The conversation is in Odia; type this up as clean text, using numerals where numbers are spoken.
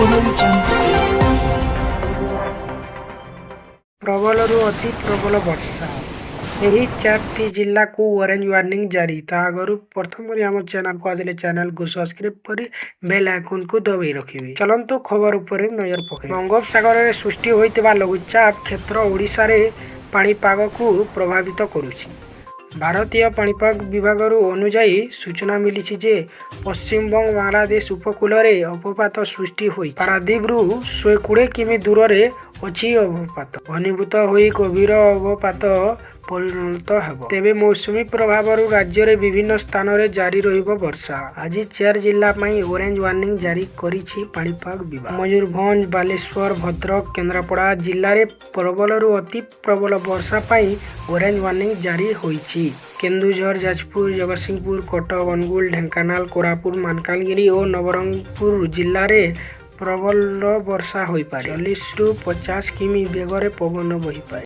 Audio Jungle. ପ୍ରବଳରୁ ଅତି ପ୍ରବଳ ବର୍ଷା। ଏହି ଚାରିଟି ଜିଲ୍ଲାକୁ ଅରେଞ୍ଜ ୱାର୍ଣ୍ଣିଂ ଜାରି। ତା ଆଗରୁ ପ୍ରଥମ କରି ଆମ ଚ୍ୟାନେଲକୁ ଆସିଲେ ଚ୍ୟାନେଲକୁ ସବସ୍କ୍ରାଇବ୍ କରି ବେଲ୍ ଆଇକନ୍କୁ ଦବାଇ ରଖିବେ। ଚାଲନ୍ତୁ, ଖବର ଉପରେ ନଜର ପକାଇ। ବଙ୍ଗୋପସାଗରରେ ସୃଷ୍ଟି ହୋଇଥିବା ଲଘୁଚାପ କ୍ଷେତ୍ର ଓଡ଼ିଶାରେ ପାଣିପାଗକୁ ପ୍ରଭାବିତ କରୁଛି। ଭାରତୀୟ ପାଣିପାଗ ବିଭାଗରୁ ଅନୁଯାୟୀ ସୂଚନା ମିଳିଛି ଯେ ପଶ୍ଚିମବଙ୍ଗ ବାଂଲାଦେଶ ଉପକୂଳରେ ଅବପାତ ସୃଷ୍ଟି ହୋଇଛି। ପାରାଦ୍ୱୀପରୁ 120 କିମି ଦୂରରେ ଅଛି। ଅବପାତ ଘନୀଭୂତ ହୋଇ ଗଭୀର ଅବପାତ ପରିଣତ ହେବ। ତେବେ ମୌସୁମୀ ପ୍ରଭାବରୁ ରାଜ୍ୟରେ ବିଭିନ୍ନ ସ୍ଥାନରେ ଜାରି ରହିବ ବର୍ଷା। ଆଜି ଚାରି ଜିଲ୍ଲା ପାଇଁ ଅରେଞ୍ଜ ୱାର୍ଣ୍ଣିଂ ଜାରି କରିଛି ପାଣିପାଗ ବିଭାଗ। ମୟୂରଭଞ୍ଜ, ବାଲେଶ୍ୱର, ଭଦ୍ରକ, କେନ୍ଦ୍ରାପଡ଼ା ଜିଲ୍ଲାରେ ପ୍ରବଳରୁ ଅତି ପ୍ରବଳ ବର୍ଷା ପାଇଁ ଅରେଞ୍ଜ ୱାର୍ଣ୍ଣିଂ ଜାରି ହୋଇଛି। କେନ୍ଦୁଝର, ଯାଜପୁର, ଜଗତସିଂହପୁର, କଟକ, ଅନୁଗୁଳ, ଢେଙ୍କାନାଳ, କୋରାପୁଟ, ମାଲକାନଗିରି ଓ ନବରଙ୍ଗପୁର ଜିଲ୍ଲାରେ ପ୍ରବଳ ବର୍ଷା ହୋଇପାରେ। 40ରୁ 50 କିମି ବେଗରେ ପବନ ବହିପାରେ।